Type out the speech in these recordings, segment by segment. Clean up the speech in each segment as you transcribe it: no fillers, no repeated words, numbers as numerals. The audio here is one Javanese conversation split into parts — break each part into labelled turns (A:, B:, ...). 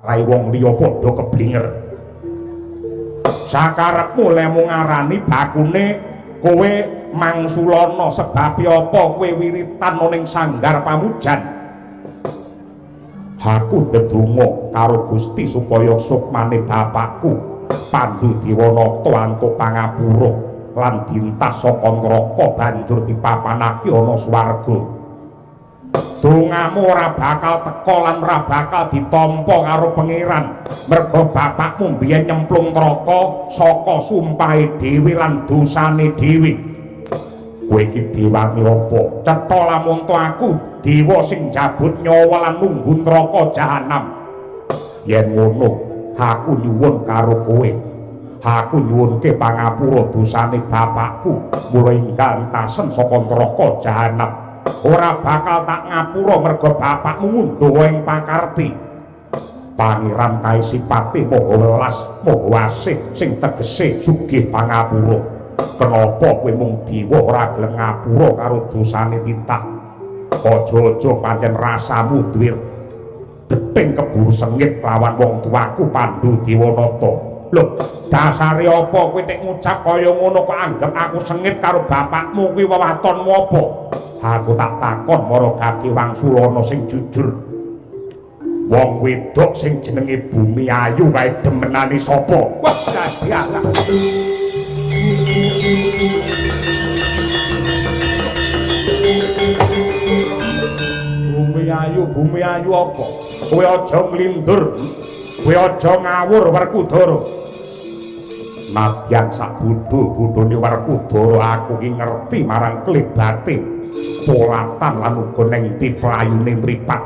A: Rai wong liya padha keblinger. Sakarepmu lemu ngarani bakune kowe mangsulana sebab apa kowe wiritan ning sanggar pamujan. Aku ndedonga karo Gusti supaya sukmane bapakku Pandu Dewanata antuk pangapura lan dintas saka neraka banjur dipapanake ana swarga. Dongamu ora bakal teka lan ora bakal ditampa karo pangeran merga bapakmu mbiyen nyemplung neraka saka sumpahe dhewe lan dosane dhewe. Kowe iki dewani apa? Cetha lamun to aku dewa sing njabut nyawa lan nunggu neraka jahanam. Yen ngono, aku nyuwun karo kowe. Aku nyuwunke pangapura dosane bapakku mula enggal entasen saka neraka jahanam. Ora bakal tak ngapura merga bapakmu ngundhuh ing pakarti. Pangeran kae sipate maha welas, maha asih sing tegese sugih pangapura. Kenapa kowe mung dewa ora gelem ngapura karo dosane titah? Aja-aja pancen rasamu duwe gething keburu sengit lawan wong tuaku Pandu Dewanata. Lho, dasare apa kowe tek ngucap kaya ngono kok anggep aku sengit karo bapakmu kuwi wewatonmu apa? Aku tak takon marang Gaki Wangsulana sing jujur. Wong wedok sing jenenge Bumi Ayu kae demenane sapa? Wah, dadi anak. Bumi Ayu, Bumi Ayu apa? Kowe aja nglindur. Kowe aja ngawur Werkudara. Nadyan sak bodho-bodhone Werkudara aku ki ngerti marang klebate polatan lan uga ning ndi playune mripat.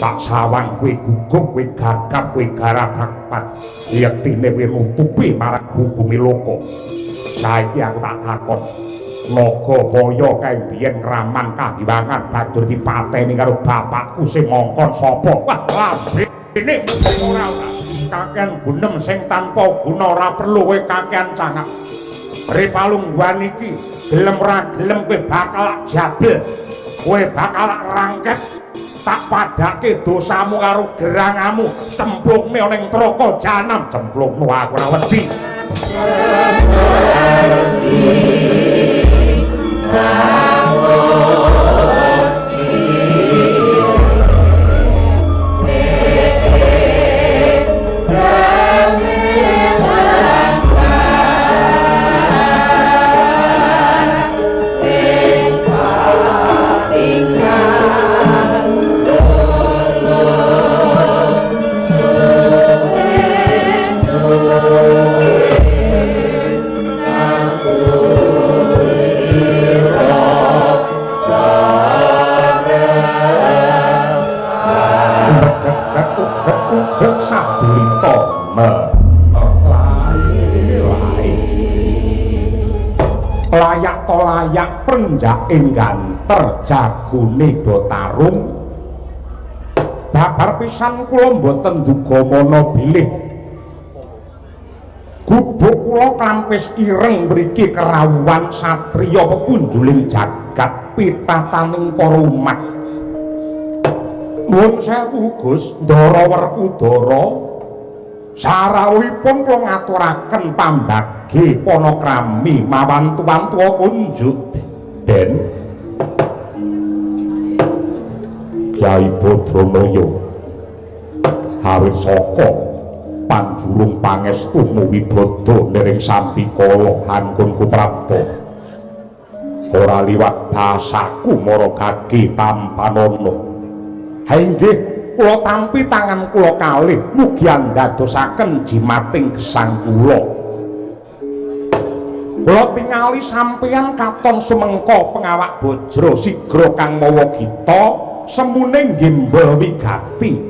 A: Tak sawang kowe gugup, kowe gagap, kowe garabakpat. Yektine kowe nutupi marang bumi loka. Saiki aku tak takon. Naga kaya kae biyen ngraman kahiwangan banjur dipateni karo bapakku sing ngongkon sapa? Wah, lambene ora ora. Kakean gunem sing tanpa guna ora perlu kowe kakean cangak. Ri palungguhan iki gelem ora gelem kowe bakal jabel. Kowe bakal rangket. Tak padake dosamu karo gerangamu, cemplungne ning neraka jahanam, cemplungno aku ora wedi. Layak to layak prenjake ganter jagone do tarung. Babar pisan kula mboten duga mana bilih gubuk kula klampis ireng mriki kerawuhan satriya pepunjuling jagat pitataning para umat. Nuwun sewu Gus Ndara Werkudara, sarawuhipun kula ngaturaken pambagi panakrami mawantu-wantu kunjuk Den Kyai Badranaya. Awit saka panjurung pangestumu widodo niring sambikala anggonku prapta ora liwat basaku mara gage tampanana. Ha inggih kula tampi tangan kula kalih mugi andadosaken jimating gesang kula. Kula tingali sampeyan katon sumengka pengawak bajra sigra kang mawa gita semune nggembol wigati.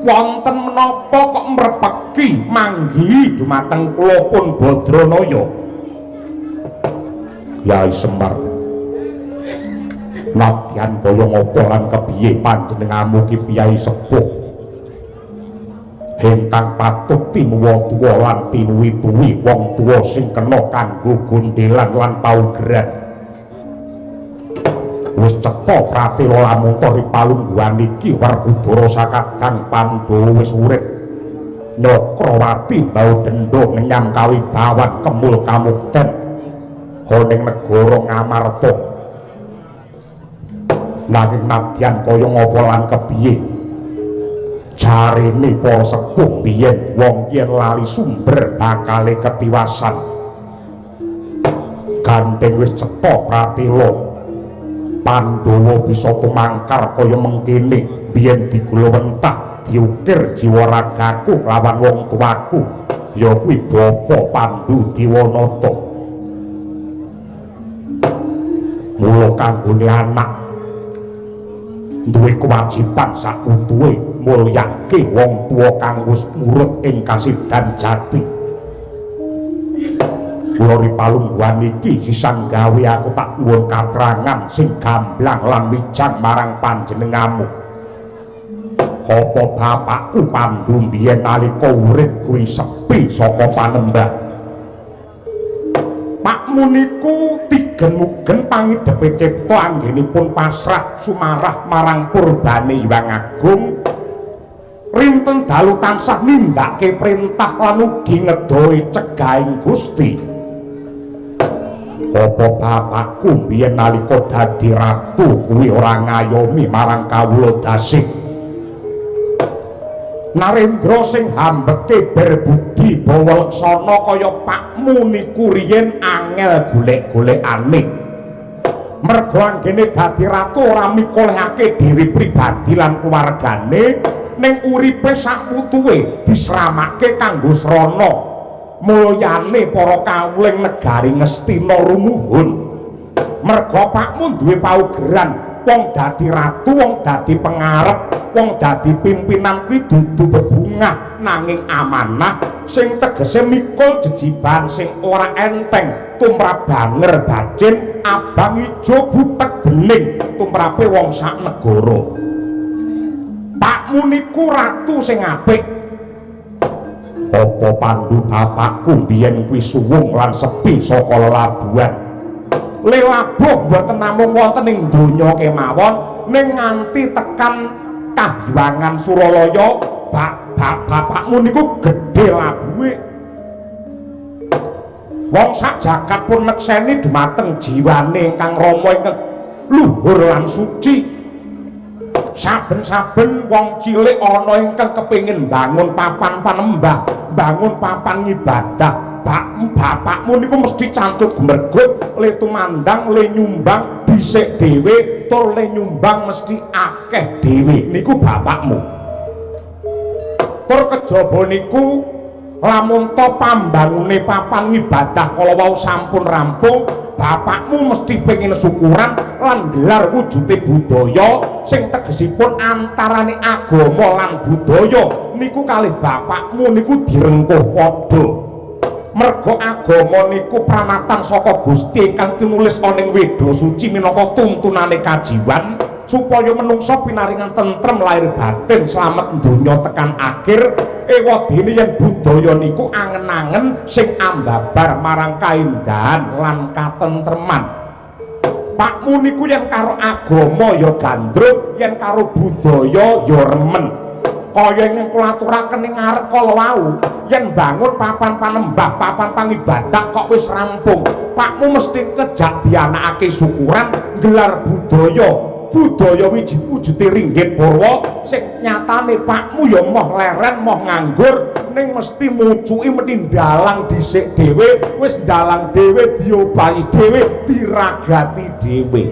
A: Wonten menapa kok mrepeki manggihi dumateng kula pun Badranaya? Kyai Semar, nadyan kaya ngapa lan kepiye panjenenganmu ki piyai sepuh ingkang patut tinuwa tuwa lan tinuwi-tuwi wong tuwa sing kena kanggo gondelan lan paugeran. Wis cetha pratela lamun ri palungguhan iki Werkudara sakadang Pandhawa wis urip. Nyakrawati bau dendha ngenyam kawibawan kemul kamukten honing negara Ngamarta. Nanging nadyan kaya ngapa lan kepiye, jarene para sepuh biyen wong yen lali sumber bakale ketiwasan. Gandeng wis cetha pratela Pandhawa bisa tumangkar kaya mengkene, biyen digulawentah diukir jiwa ragaku lawan wong tuaku, ya kuwi Bapa Pandu Diwanata. Mula kanggone anak duwe kewajiban sakutuhe mulyake wong tuwa kang wis murut ing kasidan jati. Kula ri palungguhan iki sisan gawe aku tak nyuwun katrangan sing gamblang lan wijang marang panjenenganmu. Apa bapakku Pandu biyen nalika urip kuwi sepi saka panembah? Pakmu niku tigen-mugen pangidepe cipta anggenipun pasrah sumarah marang purbane Hyang Agung. Rinten dalu tansah nindakake perintah lan ugi ngedohi cegahing Gusti. Apa bapakku biyen nalika dadi ratu kuwi ora ngayomi marang kawula dasih? Narendra sing hambeke berbudi bawa leksana kaya pakmu niku riyen angel golek-golekane. Merga anggene dadi ratu ora mikolehake diri pribadi lan keluargane, ning uripe sakmutuwe disramake kanggo srana mulyane para kawuling negari Ngastina rumuhun. Merga pakmu duwe paugeran, wong dadi ratu, wong dadi pengarep, wong dadi pimpinan kuwi dudu bebungah nanging amanah sing tegese mikul jejiban sing ora enteng, tumrap banger bacin abang ijo butek bening tumrape wong sak negara. Pakmu niku ratu sing apik. Apa Pandu bapakku biyen kuwi suwung lan sepi saka lelabuhan? Lelabuh mboten namung wonten ing donya kemawon, ning nganti tekan Kahyangan Suralaya bapakmu niku gedhe labuhe. Wong sak jagat pun nekseni dumateng jiwane ingkang rama ingkang luhur lan suci. Saben-saben wong cilik ana ingkang kepengin bangun papan panembah, bangun papan ngibadah, bapakmu niku mesti cancut gumergut, le tumandang, le nyumbang dhisik dhewe, tur le nyumbang mesti akeh dhewe. Niku bapakmu. Tur kejaba niku lamun to pambangune papan ngibadah kala wau sampun rampung, bapakmu mesti pengin syukuran lan gelar wujude budaya sing tegesipun antarane agama lan budaya niku kalih bapakmu niku direngkuh padha. Merga agama niku pranatan saka Gusti ingkang tinulis ana ing Weda Suci minangka tuntunane kajiwan supaya menungsa pinaringan tentrem lahir batin slamet donya tekan akhir. Ewadene yen budaya niku angen-angen sing ambabar marang kaendahan lan katentreman. Pakmu niku yen karo agama ya gandrung, yen karo budaya ya remen. Kaya ingkang kula aturaken ing ngarep kala wau, yen bangun papan panembah, papan pangibadah kok wis rampung, pakmu mesti kejak dianakake syukuran gelar budaya. Budaya wiji wujude ringgit purwa sing nyatane pakmu ya moh leren moh nganggur, ning mesti mucuki mesti ndalang dhisik dhewe, wis ndalang dhewe diobahi dhewe, diragati dhewe.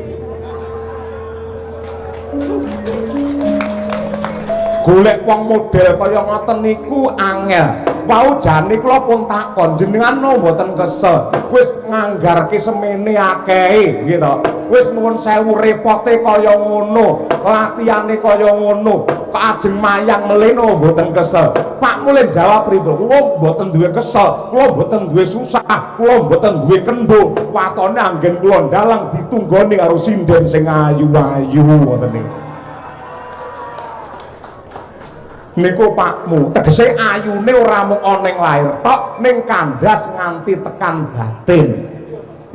A: Golek wong model kaya ngoten niku angel. Wau jane kula pun takon jenengan no mboten kesel, wis nganggarke semene akehe nggih to, wis nuwun sewu repote kaya ngono, latihane kaya ngono, kok ajeng mayang meleno mboten kesel. Pakmu le jawab pripun? Kula mboten duwe kesel, kula mboten duwe susah, kula mboten duwe kendho, watone anggen kula ndalang ditunggoni karo sinden sing ayu-ayu ngoten niku. Niku pakmu, tegese ayune ora mung ana ing lair tok, ning kandhas nganti tekan batin.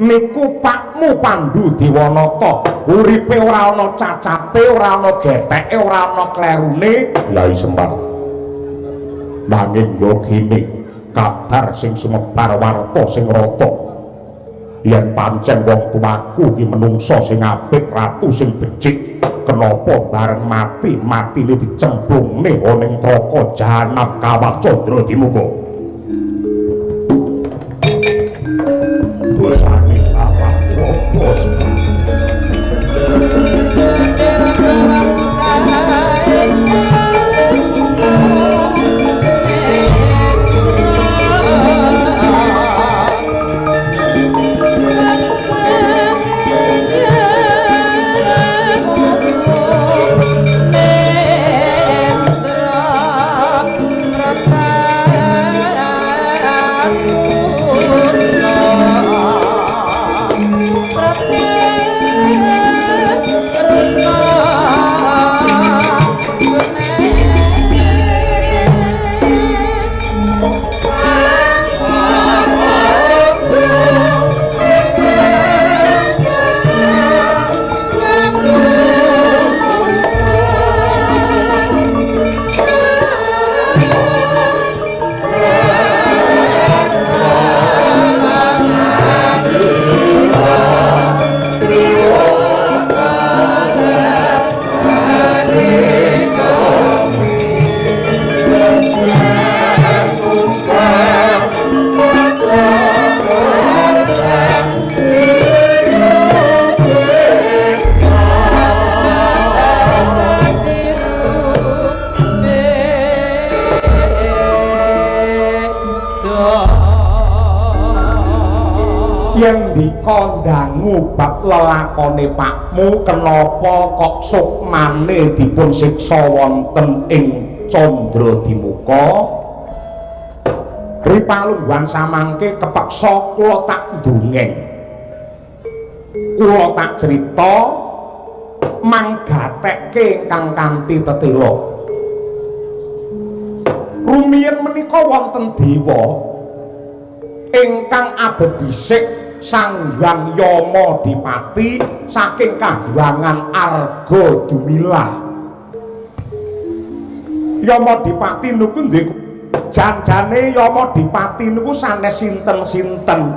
A: Niku Pakmu Pandu Dewanata uripe ora ana cacate, ora ana getheke, ora ana klerune. Yai Semar, nanging yo gene kabar sing sumebar, warta sing rata, yen pancen wong tuaku ki menungsa sing apik, ratu sing becik, kenapa bareng mati matine dicemplungne ana ing neraka Jahanam Kawah Candra Dimuka? Dosane bapakku apa? Yen dika ndangu bab lelakone pakmu, kenapa kok sukmane dipun siksa wonten ing Candra Dimuka? Ripalungguhan samangke kepeksa kula tak ndongeng, kula tak crita manggatekke ingkang kanthi tetela. Rumiyin menika wonten dewa ingkang abebisik Sang Hyang Yama Dipati saking kahyangan Arga Dumilah. Yama Dipati niku ndek janjane Yama Dipati niku sanes sinten-sinten.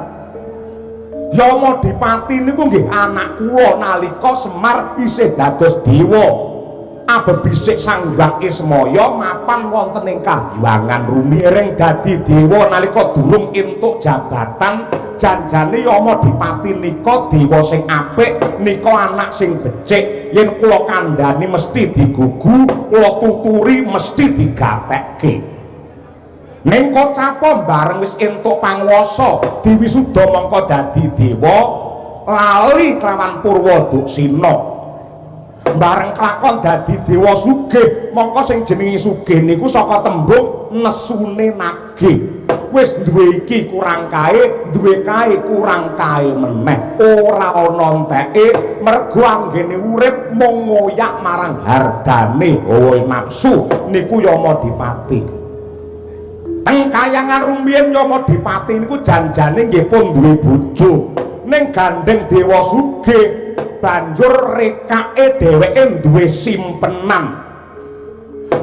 A: Yama Dipati niku nggih anak kula nalika Semar isih dados dewa. Abebisik Sang Hyang Ismaya mapan wonten ing kahyangan rumiring dadi dewa nalika durung entuk jabatan. Janjane Yama Dipati nika dewa sing apik, nika anak sing becik. Yen kula kandhani mesti digugu, kula tuturi mesti digatekke. Ning kocapa bareng wis entuk panguwasa, diwisuda mongko dadi dewa, lali kelawan Purwa Duksina. Bareng kelakon dadi dewa sugih, mongko sing jenenge sugih niku saka tembung nesune nagih. Wis duwe iki kurang kae, duwe kae kurang kae meneh, ora ana enteke mergo anggene urip mung ngoyak marang hardane hawa nafsu niku Yama Dipati. Teng kayangan rumiyin Yama Dipati niku janjane nggih pun duwe bojo, ning gandeng dewa sugih banjur rekake dheweke duwe simpenan,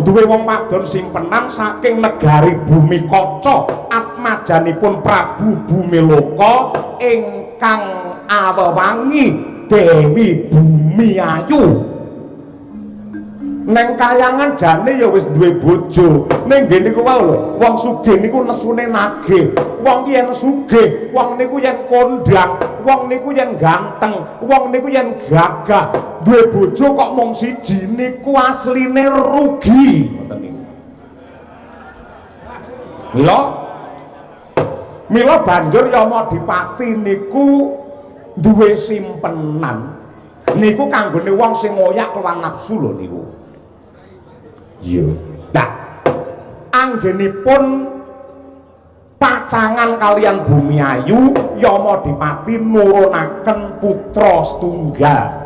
A: duwe wong wadon simpenan saking negari Bumi Kaca, atmajanipun Prabu Bumiloka ingkang awewangi Dewi Bumi Ayu. Neng kayangan jane ya wis duwe bojo, ning nggih niku wae lho, wong sugih niku nesune nagih. Wong ki yen sugih, wong niku yen kondang, wong niku yen ganteng, wong niku yen gagah, duwe bojo kok mung siji niku asline rugi. Ngoten niku. Mila banjur Yama Dipati niku duwe simpenan. Niku kanggone wong sing ngoyak kewan nafsu lho niku. Iya. Nah, anggenipun pacangan kalian Bumi Ayu, Yama Dipati nurunaken putra setunggal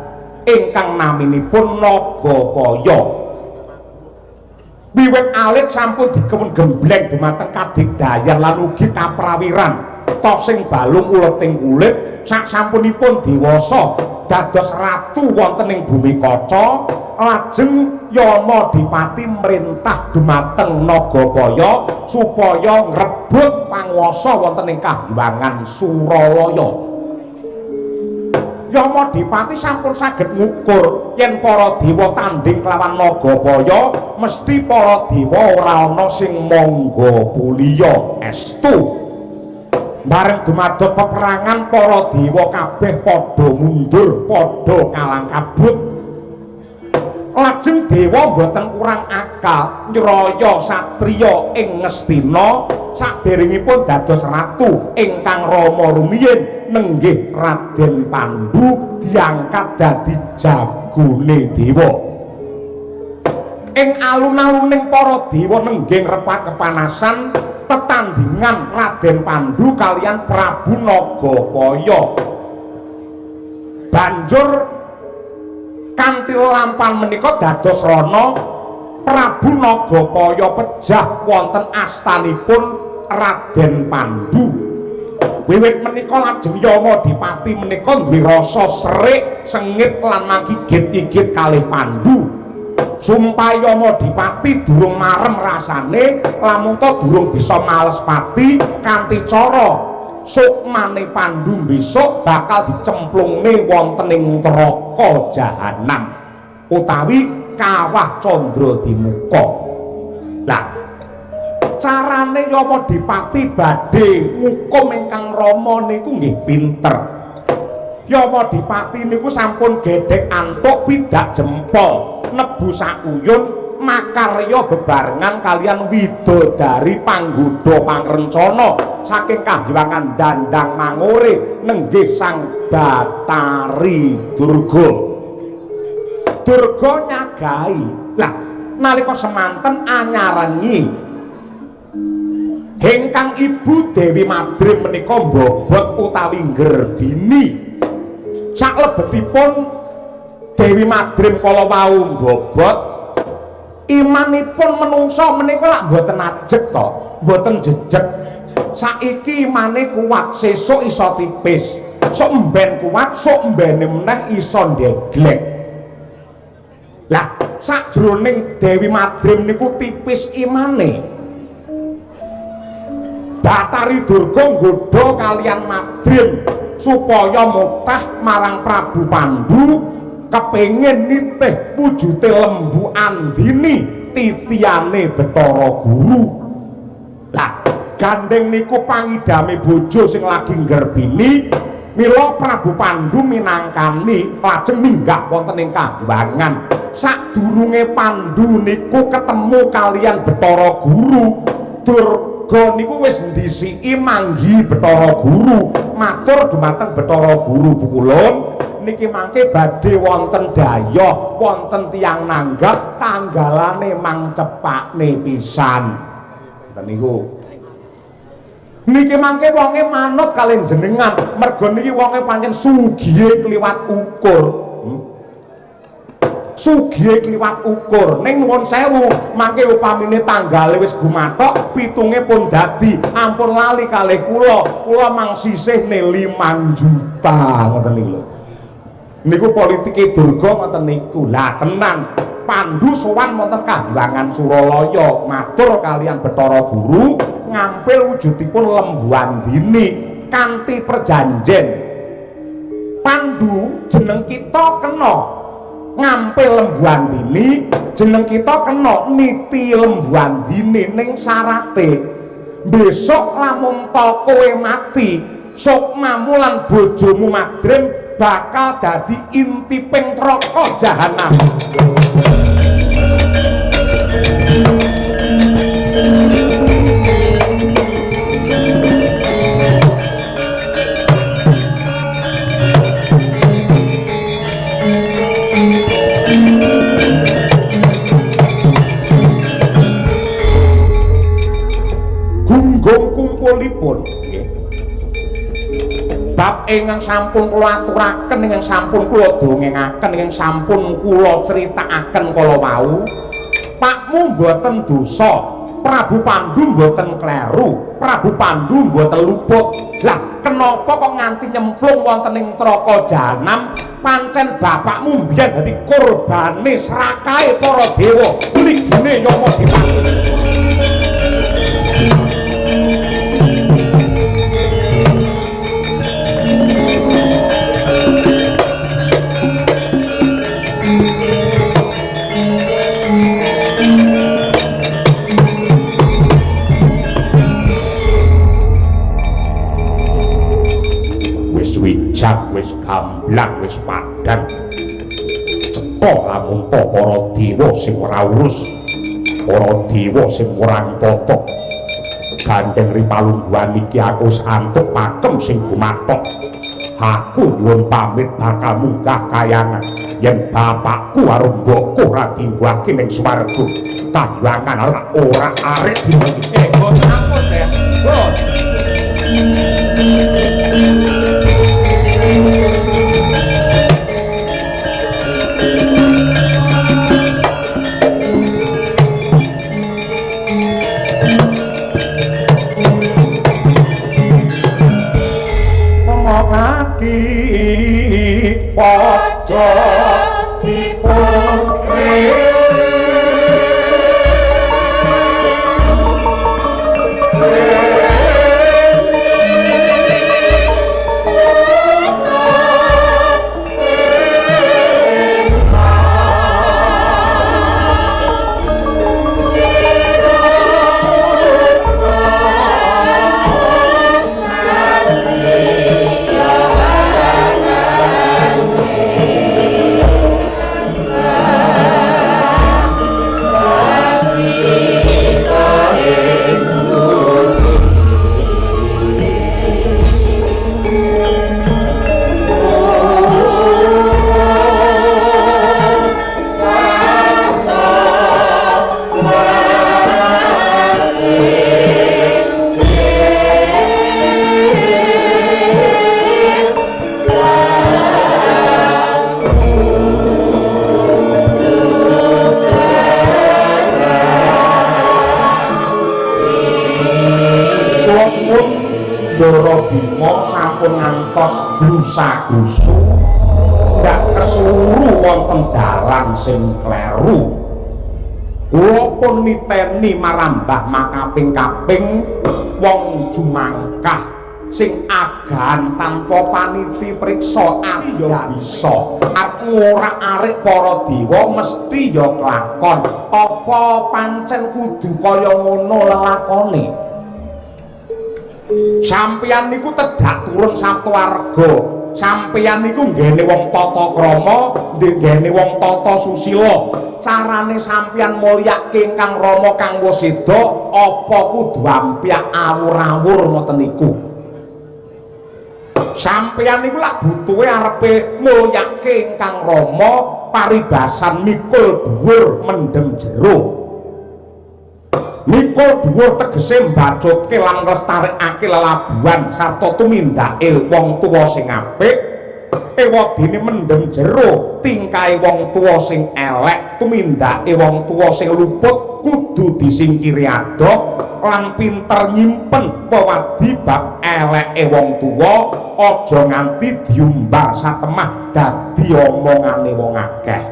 A: ingkang naminipun Nagapaya. Wiwit alit sampun dipun gembleng dumateng kadigdayan lan ugi kaprawiran. Tosing balung uleting kulit sak sampunipun dewasa dados ratu wonten ing bumi kaca. Lajeng Yama Dipati merintah dumateng Nagapaya supaya ngrebut panguwasa wonten ing Kahyangan Suralaya. Yama Dipati sampun saged ngukur yen para dewa tandhing kelawan Nagapaya, mesti para dewa ora ana sing mangga puliya estu. Bareng dumados peperangan para dewa kabeh padha mundur, padha kalang kabut. Lajeng dewa mboten kurang akal nyraya satriya ing Ngastina saderengipun dados ratu ingkang rama rumiyin nenggih Raden Pandu diangkat dadi jagone dewa. Ing alun-aluning para dewa nenggih repat kepanasan tetandingan Raden Pandu kalian Prabu Nagapaya. Banjur kanthi lampan menika dados rana Prabu Nagapaya pejah wonten astanipun Raden Pandu. Wiwit menika lajeng Yama Dipati menika duwe rasa serik, sengit lan magigit-igit kalih Pandu. Sumpah Yama Dipati durung marem rasane lamun ta durung bisa males pati kanthi cara sukmane Pandu besok bakal dicemplungne wonten ing neraka jahanam utawi kawah Candra Dimuka. Lah carane Yama Dipati badhe ngukum ingkang rama niku nggih pinter. Yama Dipati niku sampun gedhek antuk pidak jempol nebu sakuyun makarya bebarengan kalian widodari panggoda pangrencana saking Kahyangan Dandang Mangure nenggih Sang Batari Durga. Durga nyagahi. Lah nalika semanten anyarengi ingkang ibu Dewi Madrim menika mbobot utawi nggerbini. Saklebetipun Dewi Madrim kala wau mbobot, imanipun menungsa menika lak mboten ajeg to, mboten jejeg. Saiki imane kuat, sesuk iso tipis. Sok mben kuat, sok mbene meneh iso ndeglek. Lah sakjroning Dewi Madrim niku tipis imane. Batari Durga nggodha kalian Madrim supaya mutah marang Prabu Pandu kepengin nitih wujute Lembu Andini titiyane Bathara Guru. Lah gandeng niku pangidame bojo sing lagi nggerbini, mila Prabu Pandu minangkani lajeng minggah wonten ing kahyangan. Sadurunge Pandu niku ketemu kalian Bathara Guru, Durga niku wis ndhisiki manggi Bathara Guru, matur dumateng Bathara Guru, "Bukulun niki mangke badhe wonten dayoh, wonten tiyang nanggap, tanggalane mang cepakne pisan." Ngoten niku. Niki mangke wonge manut kaliyan jenengan, merga niki wonge pancen sugihe kliwat ukur. Sugihe kliwat ukur. Ning nuwun sewu, mangke upamine tanggale wis gumathok, pitunge pun dadi, ampun lali kalih kula. Kula mang sisihne 5 juta ngoten niku lho. Niku politike Durga ngoten niku. Lah tenan, Pandu sowan wonten Kahyangan Suralaya matur kalian Bathara Guru ngampil wujudipun Lembu Andini kanthi perjanjen. Pandu, jeneng kita kena ngampil Lembu Andini, jeneng kita kena niti Lembu Andini, ning syarate besok lamun ta kowe mati, sukmamu lan bojomu Madrim bakal dadi intiping neraka jahanam. Gunggung kumpulipun nggih. Bab ingkang sampun kula aturaken, ingkang sampun kula dongengaken, ingkang sampun kula critakaken kala wau, Pakmu mboten dosa. Prabu Pandu mboten kleru, Prabu Pandu mboten luput. Lah, kenapa kok nganti nyemplung wonten ing neraka jahanam? Pancen bapakmu mbiyen dadi korbane srakahe para dewa. Mligine Yama dipati. Wis wijak, wis gamblang, wis padhang. Cetha lamun ta para dewa sing ora urus, para dewa sing ora tata. Gandeng ri palungguhan iki aku wis antuk pakem sing gumathok. Aku nyuwun pamit bakal munggah kayangan. Yen bapakku karo mbokku ora diungguhake ning swarga, kayangan ora arek dina iki. Boten ampun, Den. Bos. Kaki padha dipun Ndara Bima sampun ngantos glusa-glusu ndak kesuwuru wonten dalan sing kleru. Kula pun niteni marambah makaping-kaping wong jumangkah sing agahan tanpa paniti priksa ya bisa. Arep ngorak-arik para dewa mesti ya kelakon. Apa pancen kudu kaya ngono lelakone? Sampeyan niku tedhak turun satuwarga. Sampeyan niku nggene wong tata krama, nggene wong tata susila. Carane sampeyan mulyake ingkang rama kang wis seda, apa kudu ampyak awur-awur ngoten niku? Sampeyan niku lak butuhe arepe mulyake ingkang rama paribasan mikul dhuwur mendem jero. Mikul dhuwur tegese mbacutke lan nglestarekake lelabuhan sarta tumindake wong tuwa sing apik. Ewadene mendem jero tingkahe wong tuwa sing elek, tumindake wong tuwa sing luput kudu disingkiri adoh lan pinter nyimpen pewadi bab eleke wong tuwa, aja nganti diumbar satemah dadi omongane wong akeh.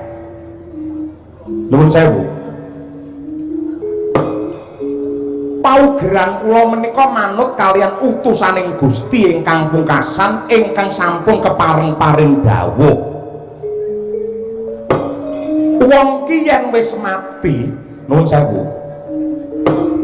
A: Nuwun sewu. Paugeran kula menika manut kaliyan utusaning Gusti ingkang pungkasan ingkang sampun kepareng-paring dawuh. Wong ki yen wis mati, nuwun sewu.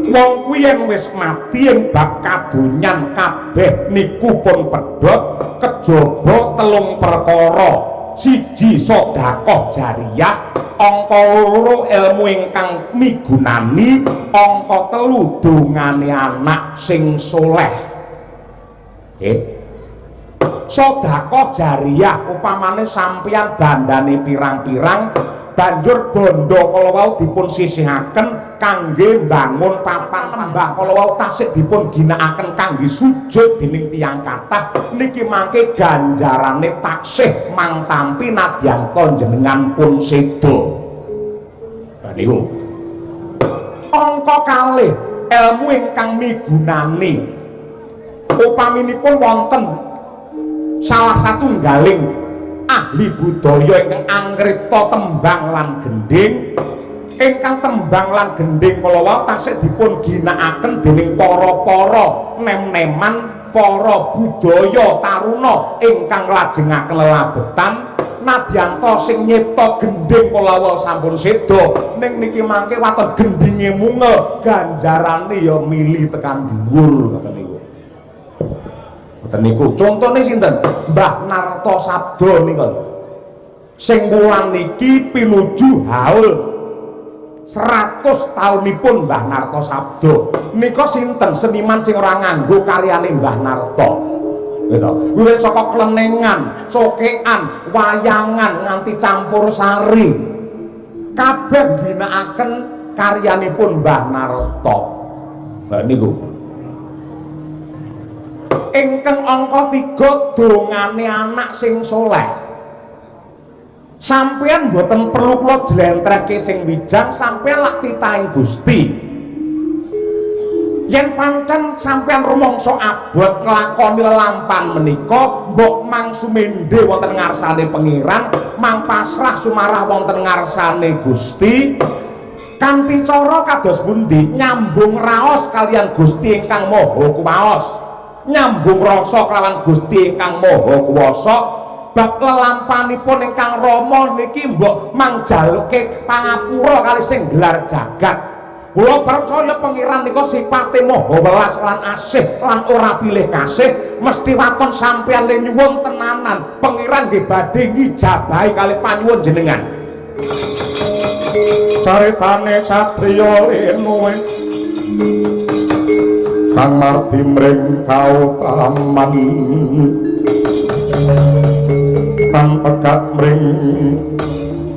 A: Wong kuwi yen wis mati ing bab kadonyan kabeh niku pun pedhot kejaba telung perkara. Siji sedekah jariyah, angka loro ilmu ingkang migunani, angka telu dongane anak sing soleh. Sedekah jariyah upamane sampeyan bandane pirang-pirang banjur bondo kala wau dipun sisihaken kangge mbangun papan lembah kala wau tasik dipun ginakaken kangge sujud dening tiyang kathah niki mangke ganjarane taksih mang tampi nadyan ta jenengan pun seda. Lha niku Angka kalih elmu ingkang migunani. Upaminipun wonten salah satunggaling ahli budaya ingkang angripta tembang lan gendhing, ingkang tembang lan gendhing kala wau tasih dipun ginakaken dening para-para nem-neman, para budaya taruna ingkang nglajengaken lelabetan. Nadyanta sing nyipta gendhing kala wau sampun seda, ning niki mangke waton gendhinge mungel, ganjarane ya mili tekan dhuwur ngoten niku. Ngoten niku. Contone sinten? Mbah Narto Sabdo nika lho. Sing wulan niki pinuju haul 100 taunipun Mbah Narto Sabdo. Nika sinten seniman sing ora nganggo karyane Mbah Narto? Gitu. Wiwit saka klenengan, cokekan, wayangan nganti campur sari. Kabeh ngginakaken karyanipun Mbah Narto. Lah niku. Ingkang angka 3 dongane anak sing soleh. Sampeyan mboten perlu kula jlentrehke sing wijang, sampeyan lak titahing Gusti. Yen pancen sampeyan rumangsa abot nglakoni lelampan menika, mbok mang sumende wonten ngarsane Pengiran, mang pasrah sumarah wonten ngarsane Gusti. Kanthi cara kados pundi? Nyambung raos kaliyan Gusti ingkang Maha Kuwaos. Nyambung rasa kelawan Gusti ingkang Maha Kuwasa. Bab lelampanipun ingkang rama niki mbok mang jaluke pangapura kali sing gelar jagat. Kula percaya Pengiran nika sipate maha welas lan asih lan ora pilih kasih, mesti waton sampeyan le nyuwun tenanan, Pengiran nggih badhe ngijabahi kali panyuwun jenengan.
B: Caritane satriya lenuwe kang mardi mring kautaman tan pegat mring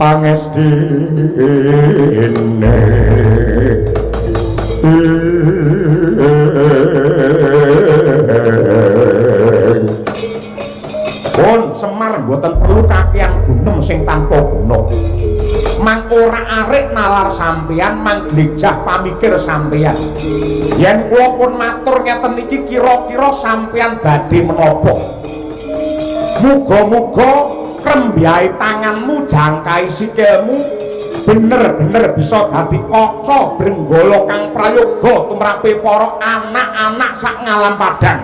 B: pangestine.
A: Pun Semar mboten perlu kakean gunem sing tanpa guna. Mang ora arik nalar sampeyan, mang glejah pamikir sampeyan. Yen kula pun matur ngeten iki kira-kira sampeyan badhe menapa? Muga-muga krembyahe tanganmu jangkai sikilmu bener-bener bisa dadi kaca brenggala kang prayoga tumrape para anak-anak sak ngalam padang.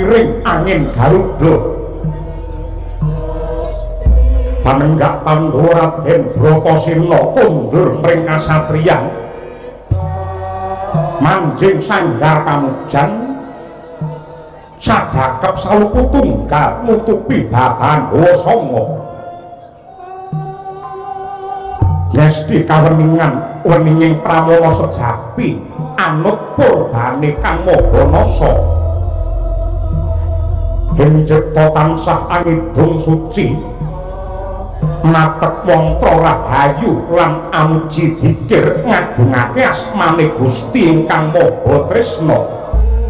A: Kairing angin Garuda. Panenggak Pandhawa Raden Bratasena kondur mring kasatriyan. Manjing sanggar pamujan sadakep saluku tunggal nutupi babahan hawa sanga. Ngesti kaweningan weninging pramana sejati anut purbane kang maha nasa. Ing cipta tansah angidung suci matek mantra rahayu lan amuji dikir ngagungake asmane Gusti ingkang Maha Tresna.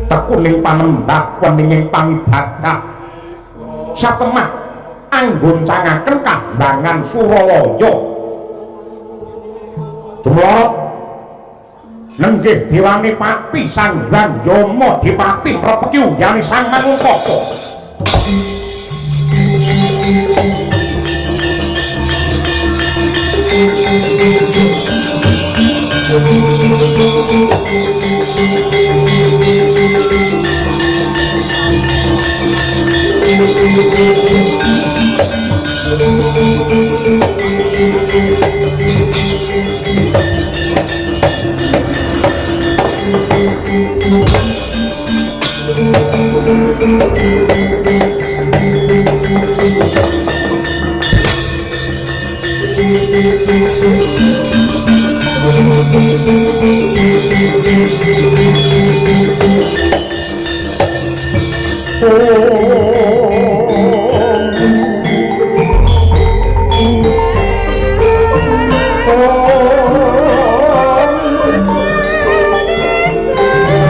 A: Tekuning panembah weninging pangibadah satemah anggoncangaken kambangan Suralaya. Jumlorot nenggih dewane pati Sang Hyang Yama Dipati mrepeki uyane Sang Manungkaka.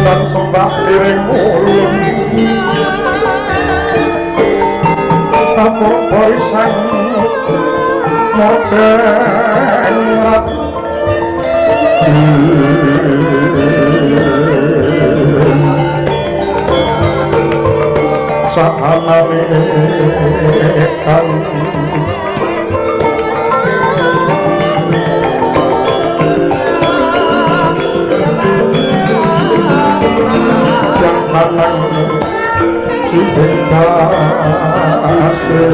B: Lan sembah liring ulun tapur sang mordengrat sahanane kang yang lanang cinta asih.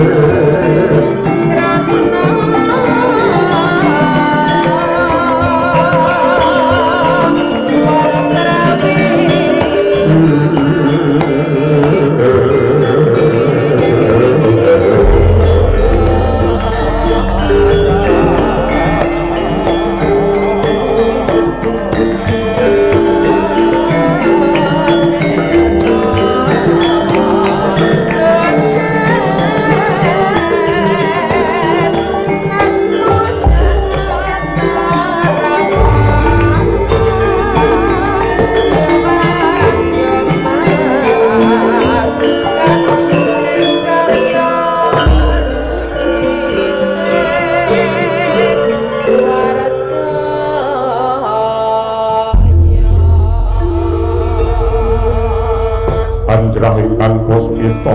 B: Anjrah ingkang puspita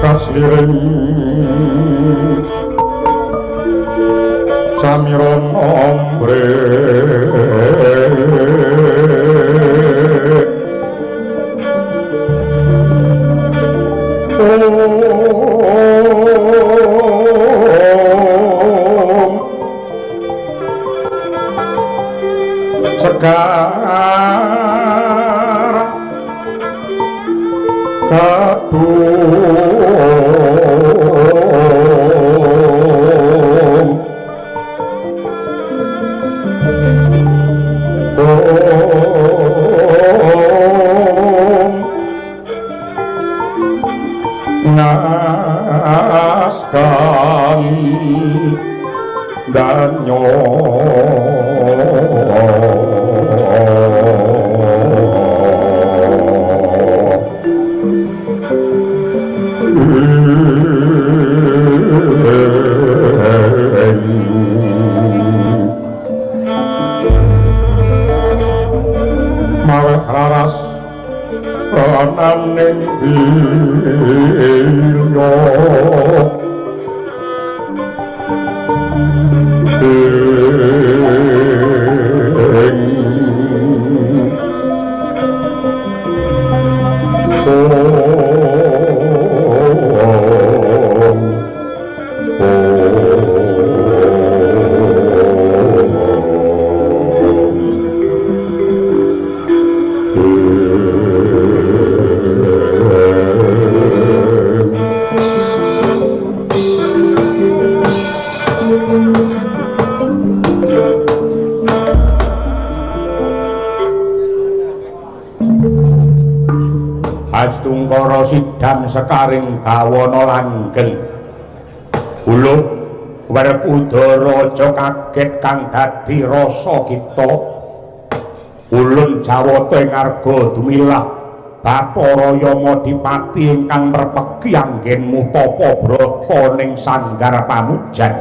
B: kasliring samiron ombre om segar kadung om naskan danyo maweh raras ananing dilya ing
A: Astungkara sidam sekaring bawana langgeng. Uluk Werkudara aja kaget kang dadi rasa kita. Ulun Jawata ing arga dumilah Bathara Yamadipati ingkang merpeki anggenmu tapa brata ning sanggar pamujan.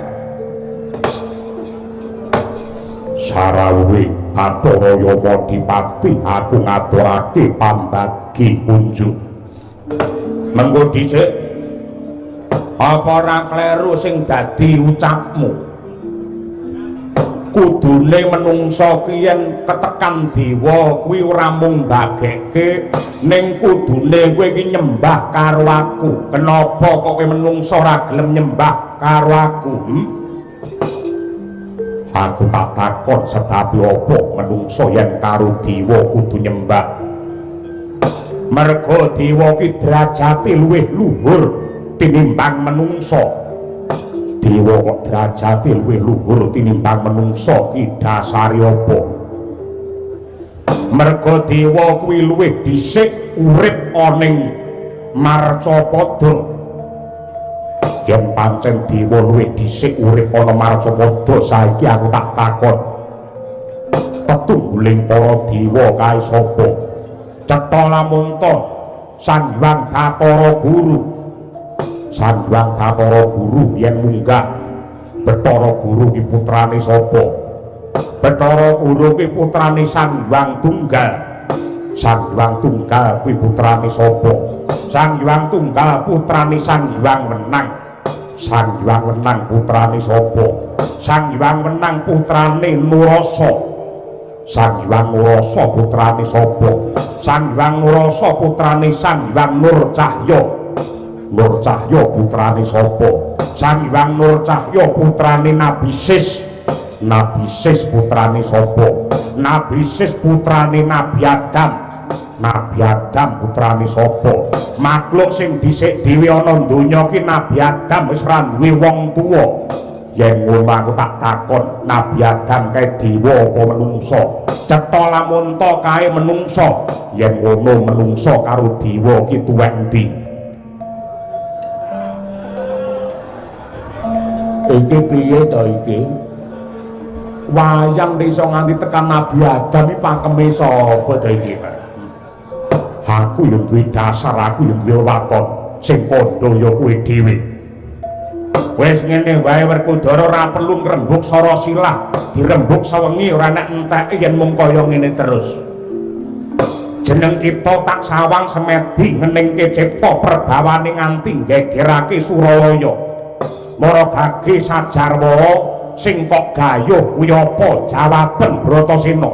A: Sarawuhe Bathara Yamadipati aku ngaturake pambagi kunjuk. Mengko dhisik apa ora kleru sing dadi ucapmu? Kudune menungsa ki yen ketekan dewa kuwi ora mung mbageke, ning kudune kowe iki nyembah karo aku. Kenapa kok kowe menungsa ora gelem nyembah karo aku? Aku tak takon sebab apa menungsa yen karo dewa kudu nyembah. Merga dewa ki derajate luwih luhur tinimbang menungsa. Dewa kok derajate luwih luhur tinimbang menungsa ki dasare apa? Merga dewa kuwi luwih dhisik urip ana ning marcapada. Yen pancen dewa luwih dhisik urip ana marcapada, saiki aku tak takon, tetungguling para dewa kae sapa? Cetha lamun ta Sang Hyang Bathara Guru. Sang Hyang Bathara Guru yen munggah Bathara Guru ki putrane sapa? Bathara Guru ki putrane Sang Hyang Tunggal. Sang Hyang Tunggal kuwi putrane sapa? Sang Hyang Tunggal putrane Sang Hyang Wenang. Sang Hyang Wenang putrane sapa? Sang Hyang Wenang putrane Nurasa. Sang Hyang Nurasa putrane sapa? Sang Hyang Nurasa putrane Sang Hyang Nur Cahya. Nur Cahya putrane sapa? Sang Hyang Nur Cahya putrane Nabi Sis. Nabi Sis putrane sapa? Nabi Sis putrane Nabi Adam. Nabi Adam putrane sapa? Makhluk sing dhisik dhewe ana donya ki Nabi Adam wis ora duwe wong tuwa. Yen ngono aku tak takon, Nabi Adam kae dewa apa menungsa? Cetha lamun ta kae menungsa. Yen ngono menungsa karo dewa ki tuwek endi? Iki piye to iki? Wayang iso nganti tekan Nabi Adam iki pakeme sapa to iki, Pak? Aku yo duwe dasar, aku yo duwe waton sing kandha ya kowe dhewe. Wis ngene wae Werkudara, ora perlu ngrembug sara silah, dirembug sewengi ora nek enteke yen mung kaya ngene terus. Jeneng kita tak sawang semedi ngeningke cipta perbawane nganti nggegerake Suralaya. Mara gage sajarwa sing kok gayuh kuwi apa? Jawaben Bratasena.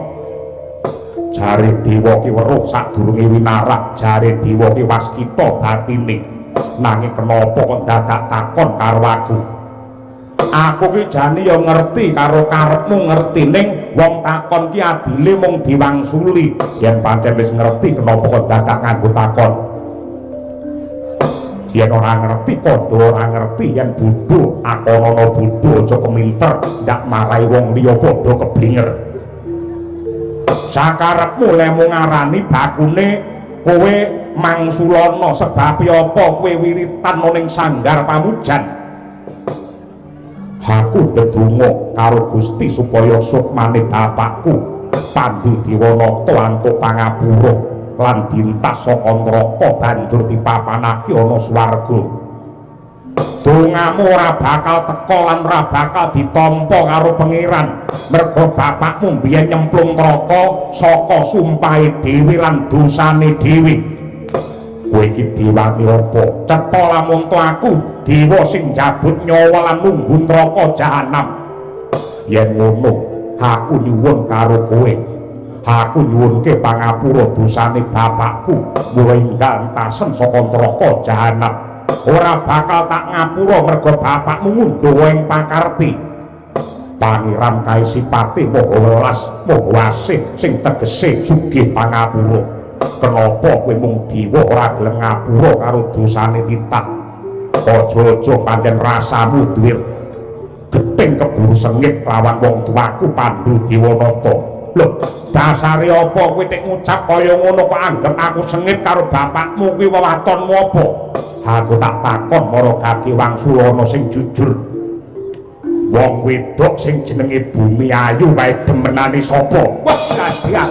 A: Jare dewa ki weruh sadurunge winarah, jare dewa ki waskita batine. Nanging kenapa kok dadak takon karo aku? Aku ki jane ya ngerti karo karepmu ngerti, ning wong takon ki adile mung diwangsuli. Yen pancen wis ngerti kenapa kok dadak nganggo takon? Yen ora ngerti kandha ora ngerti, yen bodho akonono bodho, aja keminter ndak marai wong liya padha keblinger. Sakarepmu lemu ngarani bakune kowe mangsulana, sebab apa kowe wiritan ning sanggar pamujan? Aku ndedonga karo Gusti supaya sukmane bapakku Pandu Dewanata antuk pangapura lan dintas saka neraka banjur dipapanake ana swarga. Dongamu ora bakal teka lan ora bakal ditampa karo pangeran, merga bapakmu mbiyen nyemplung neraka saka sumpahe dhewe lan dosane dhewe. Kowe iki dewane apa? Cetha lamun ta aku dewa sing njabut nyawa lan nunggu neraka jahanam. Yen ngono, aku nyuwun karo kowe. Aku nyuwunke pangapura dosane bapakku mulai enggal entasen saka neraka jahanam. Ora bakal tak ngapura merga bapakmu ngundhuh ing pakarti. Pangeran kae sipate maha welas, maha asih sing tegese sugih pangapura. Kenapa kowe mung dewa ora gelem ngapura karo dosane titah? Aja-aja pancen rasamu duwe gething keburu sengit lawan wong tuaku Pandu Dewanata. Lho, dasare apa kowe tek ngucap kaya ngono kok anggep aku sengit karo bapakmu kuwi wewatonmu apa? Aku tak takon marang Kaki Wangsulana sing jujur. Wong wedok sing jenenge Bumi Ayu kae demenane sapa? Wah, kasihan.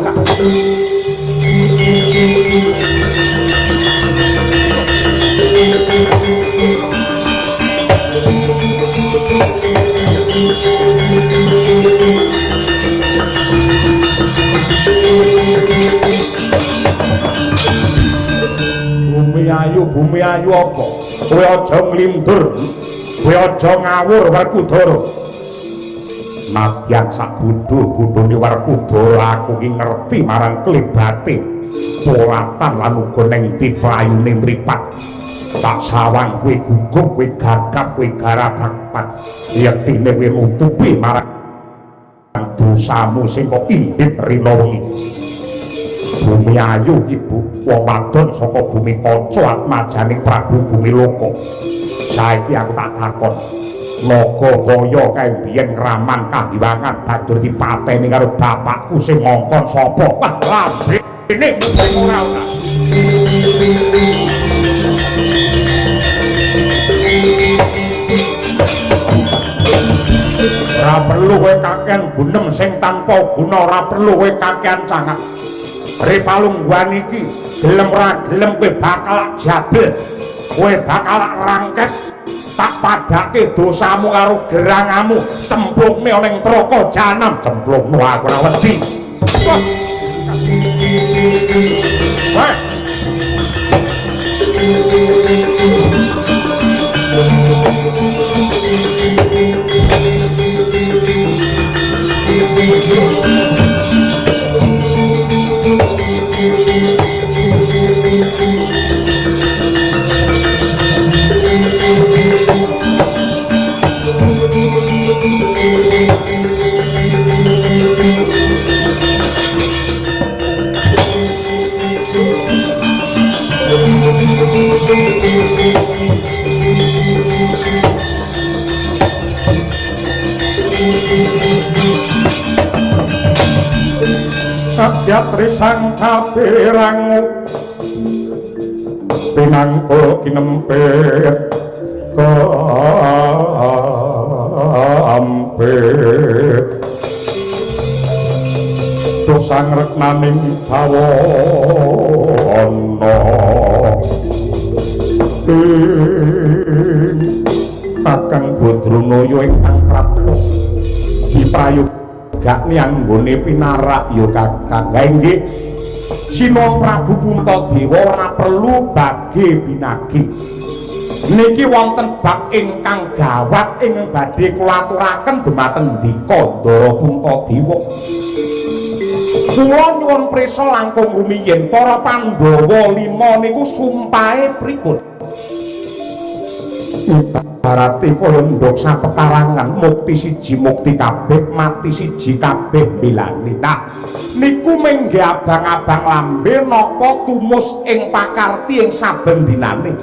A: Bumi Ayu apa? Kowe aja nglindur, kowe aja ngawur Werkudara. Nadyan sak bodho-bodhone Werkudara aku ki ngerti marang klebate polatan lan uga ning ndi playune mripat. Tak sawang kowe gugup, kowe gagap, kowe garabapat. Yektine kowe nutupi marang dosamu sing kok indit rina wengi. Bumi Ayu ibu wong wadon saka bumi kaca atmajaning Prabu Bumi Loka. Saiki aku tak takon, naga kaya kae biyen ngraman kahiwangan banjur dipateni karo bapakku sing ngongkon sapa? Wah, lambene mung ora ora. Ora perlu kowe kakean gunem sing tanpa guna, ora perlu kowe kakean cangak. Ri palungguhan iki gelem ora gelem kowe bakal jabel, kowe bakal rangket, tak padake dosamu karo gerangamu, cemplungne ning neraka jahanam. Cemplungno aku ora wedi. Wah.
B: Sakyatri sang kapirangu pinangkul kinempit kampit dosang reknaning bawana ing Kakang
A: Badranaya ingkang prapta diprayogakne anggone pinarak ya Kakang. Ha inggih, Sinuwun Prabu Puntadewa ora perlu bage binagi. Niki wonten bab ingkang gawat ingkang badhe kula aturaken dumateng Ndika Ndara Puntadewa. Kula nyuwun prisa langkung rumiyin, para Pandhawa lima niku sumpahe pripun? Ibarate kaya ndhog sapetarangan, mukti siji mukti kabeh, mati siji kabeh belani. Nah, niku menggih abang-abang lambe napa tumus ing pakarti ing saben dinane.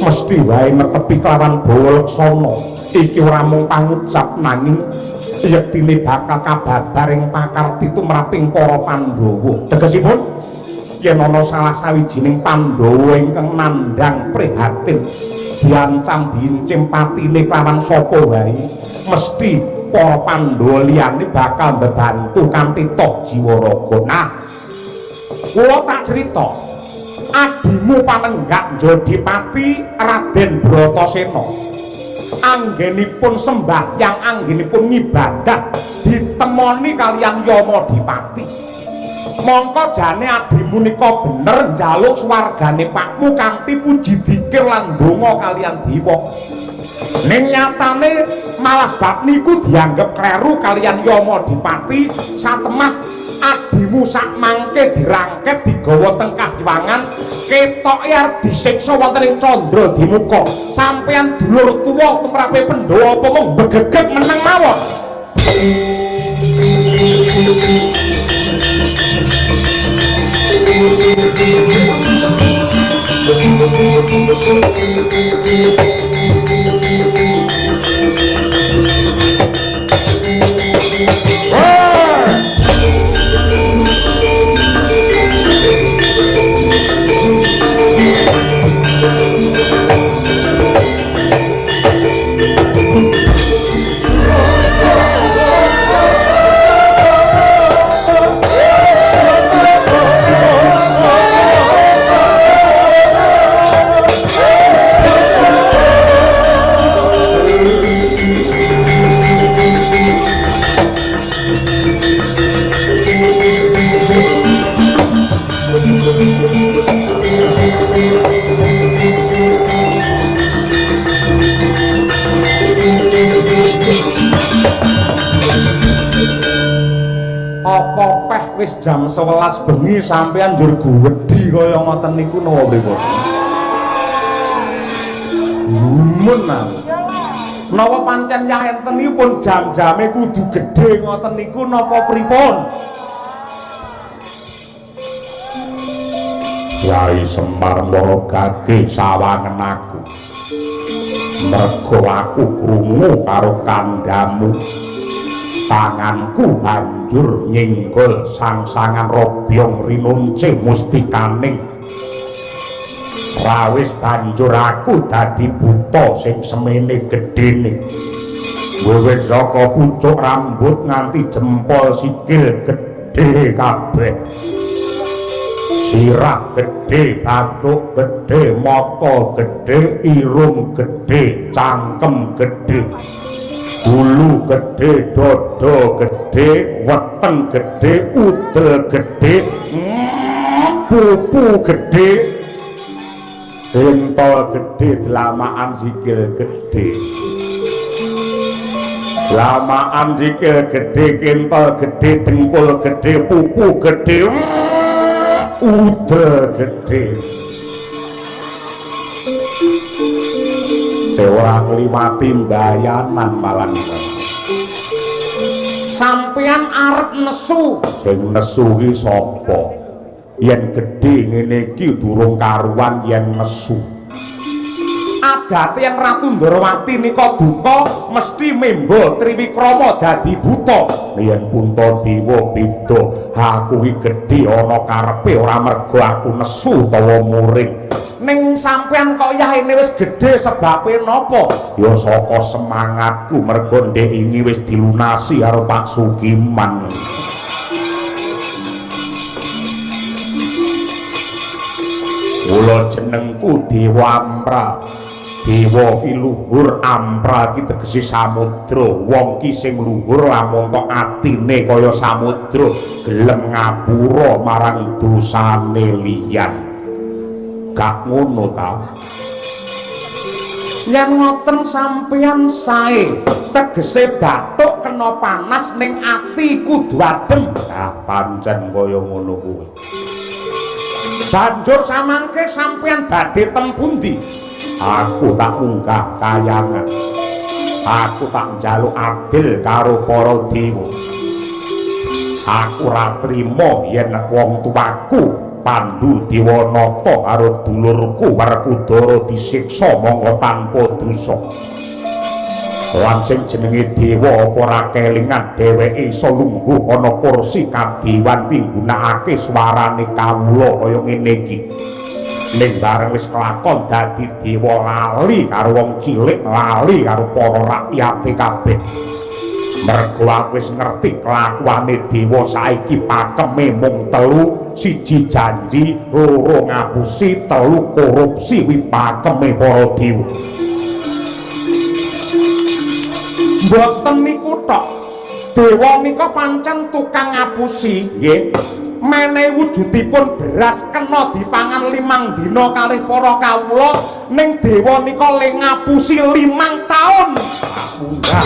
A: Mesti wae netepi kelawan bawa leksana. Iki ora mung pangucap nanging yektine bakal kababar ing pakarti tumraping para Pandhawa. Tegesipun yen ana salah sawijining Pandhawa ingkang nandhang prihatin diancam diincim patine kelawan sapa wae, mesti para Pandhawa liyane bakal mbebantu kanthi toh jiwa raga. Nah, kula tak crita, adimu panenggak Jodipati Raden Bratasena anggenipun sembahyang, anggenipun ngibadah ditemoni kalian Yama Dipati. Mongko jane adimu nika bener njaluk swargane pakmu kanthi puji dikir lan donga kalian dewa. Ning nyatane malah bab niku dianggep kleru kalian Yama Dipati. Satemah adimu sak mangke dirangket digawa teng kahyangan, ketoke arep disiksa wonten ing Candra Dimuka. Sampeyan dulur tuwa tumrape Pandhawa apa mung begegeg meneng mawon? Apa peh wis jam 11 bengi sampean njur guwedhi kaya ngoten niku napa pripun? Gumun aku. Napa pancen yah enten niku pun jam-jame kudu gedhe ngoten niku napa pripun? Kyai Semar marogake sawangen aku. Mergo aku krungu karo kandhamu. Tanganku banjur nyinggol sangsangan robyong rinunce mustikaning. Rawis banjur aku dadi buta sing semene gedhene. Wiwit saka pucuk rambut nganti jempol sikil gedhe kabeh. Sirah gedhe, bathuk gedhe, mata gedhe, irung gedhe, cangkem gedhe, gulu gedhe, dada gedhe, weteng gedhe, udel gedhe, pupu gedhe, entol gedhe, dlamaan sikil gedhe. Dlamaan sikil gedhe, kentol gedhe, dengkul gedhe, pupu gedhe, udel gedhe. Ora ngliwati mbayanan malah. Sampeyan arep nesu. Sing nesu ki sapa? Yen gedhe ngene iki durung karuan yen nesu. Adate yen Ratu Ndorowati nika duka mesti memba Triwikrama dadi buta. Yen Puntadewa beda, aku ki gedhe ana karepe ora mergo aku nesu utawa muring. Ning sampean kok yahene wis gedhe sebabe napa? Ya saka semangatku mergo ndek ingi wis dilunasi karo Pak Sukiman. Kula jenengku Dewa Ampra. Dewa ki luhur, Ampra ki tegese samudra. Wong ki sing luhur lamun tok atine kaya samudra, gelem ngapura marang dosane liyan. Gak ngono ta? Yen ngoten sampeyan sae, tegese bathuk kena panas ning ati kudu adem. Ah, pancen kaya ngono kuwi. Banjur samangke sampeyan badhe teng pundi? Aku tak munggah kayangan. Aku tak njaluk adil karo para dewa. Aku ora trima yen wong tuaku Pandu Dewanata karo dulurku Werkudara disiksa mongko tanpa dosa. Lan sing jenenge dewa apa ora kelingan dheweke iso lungguh ana kursi kadewan pinggunakake swarane kawula kaya ngene iki. Ning bareng wis kelakon dadi dewa lali karo wong cilik, lali karo para rakyate kabeh. Mergo aku wis ngerti kelakuane dewa saiki pakeme mung telu, siji janji, loro ngapusi, telu korupsi kuwi pakeme para dewa. Mboten niku tok. Dewa nika pancen tukang ngapusi, nggih. Menehi wujudipun beras kena dipangan 5 dina kalih para kawula, ning dewa nika le ngapusi 5 taun. Munggah.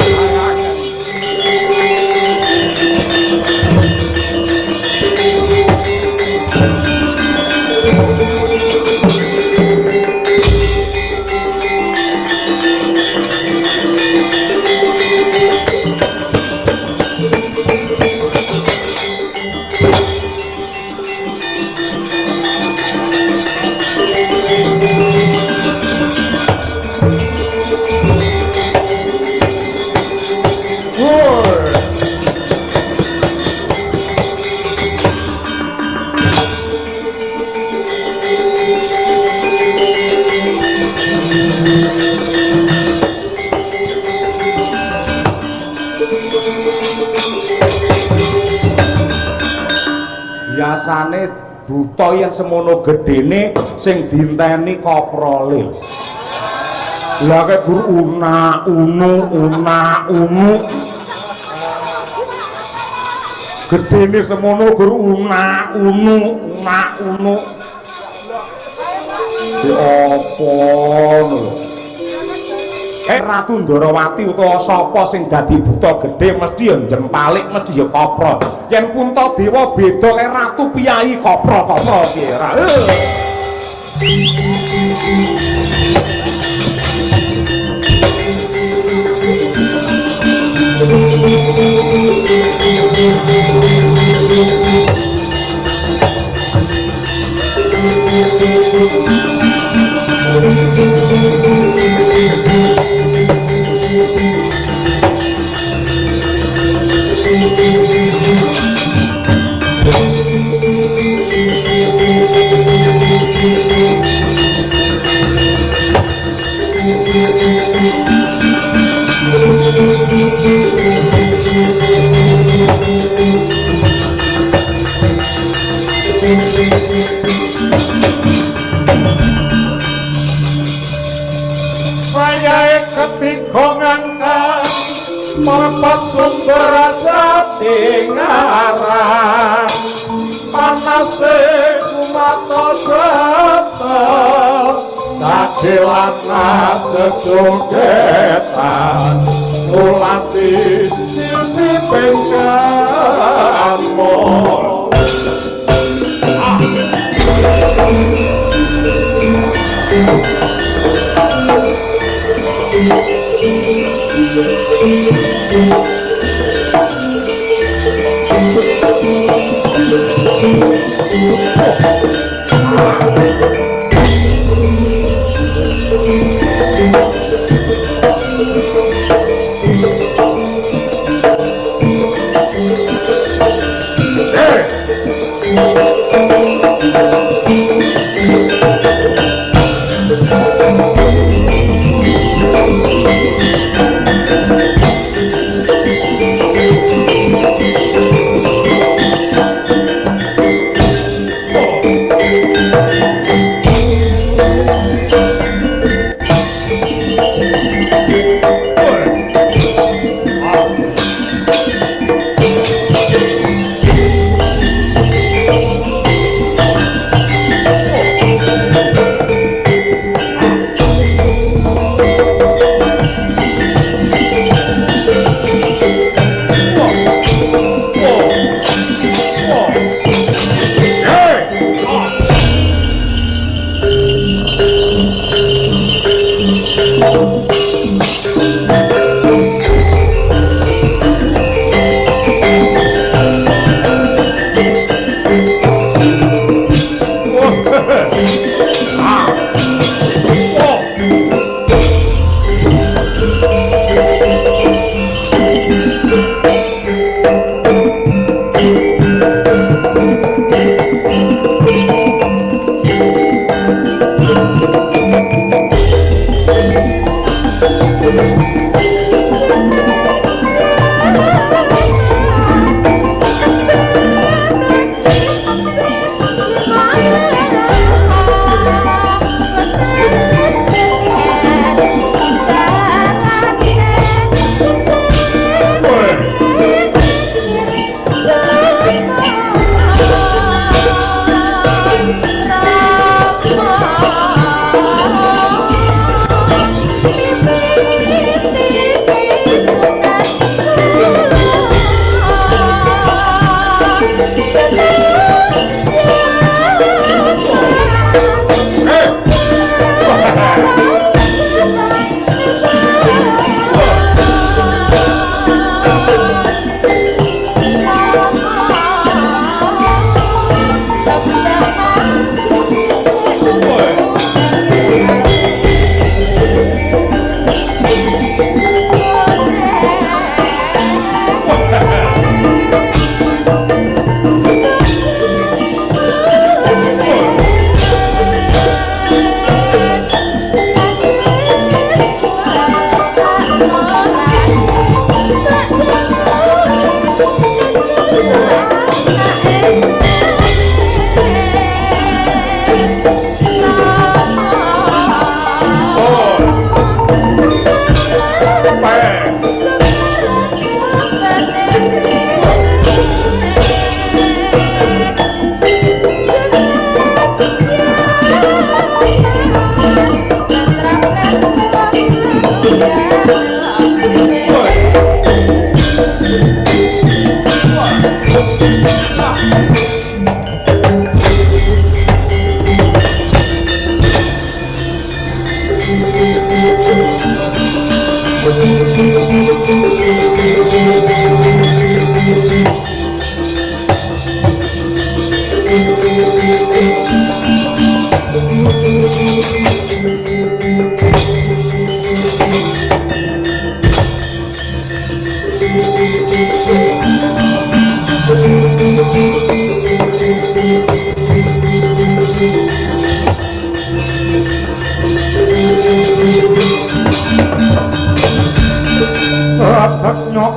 A: Buta yen semono gedene sing dinteni koprole. Lah kek guru una unu una unu. Gedene semono guru una unu una unu. Di apa lho? Ratu Ndorowati utawa sapa sing dadi buta gedhe mesti ya njempalik, mesti ya kopro. Yen Puntadewa beda karo ratu piyayi kopro-kopro piye ra?
B: Wayahe ketiga ngangkat marpat sumber jati ngarang panase kumatos tetep dadelan jejogetan ngulati sisi pengkamu.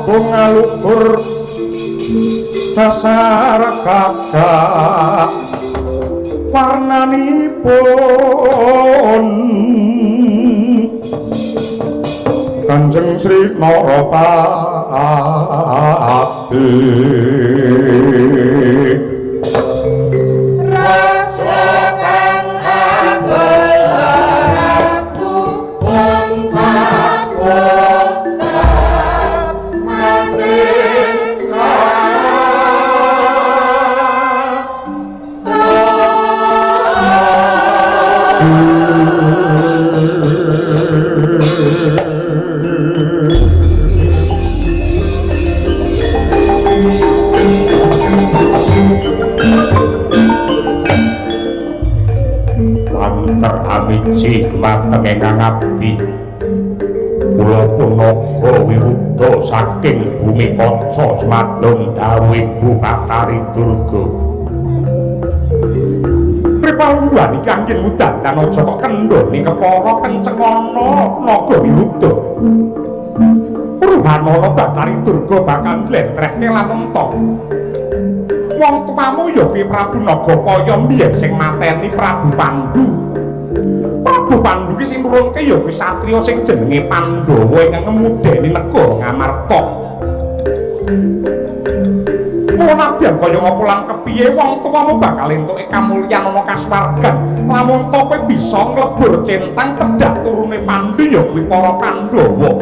A: Agung aluhur dasar kakak warnanipun Kanjeng Sri Narapati.
C: Raja kang abela ratu pun pakutan maneka.
A: Wanter amiji dumateng ingkang abdi kula punaga wiruda saking bumi kaca jumadung dawuh Ibu Bathari Durga. Pripalungguhan iki anggen mudandan aja kok kendhone kepara kencengana naga wiruda. Ruhanana Bathari Durga bakal njlentrehke lan entok. Wong tuamu ya kuwi Prabu Nagapaya mbiyen sing mateni Prabu Pandu. Prabu Pandu ki sing nurunke ya kuwi satriya sing jenenge Pandhawa ingkang ngemudeni negara Ngamarta. Nadyan kaya ngapa lan kepiye wong tuamu bakal entuke kamulyan ana kasuwargan. Lamun to kowe bisa nglebur centang tedhak turune Pandu ya kuwi para Pandhawa.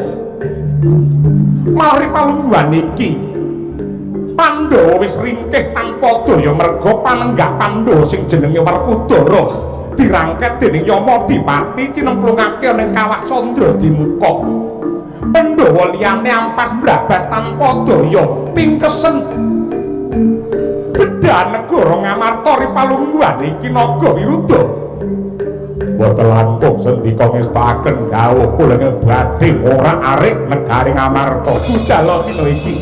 A: Mari palungguhan iki Pandhawa wis ringkih tanpa daya merga panenggak Pandhawa sing jenenge Werkudara dirangket dening Yama Dipati cinemplungake ana ing kawah Candra Dimuka. Pandhawa liyane ampas brabas tanpa daya tingkesen. Bedha negara Ngamarta ripalungguhan iki Naga Wiruda. Boten langkung sendika ngestakaken dawuh kula ingkang badhe ora arik negari Ngamarta. Budal dina iki.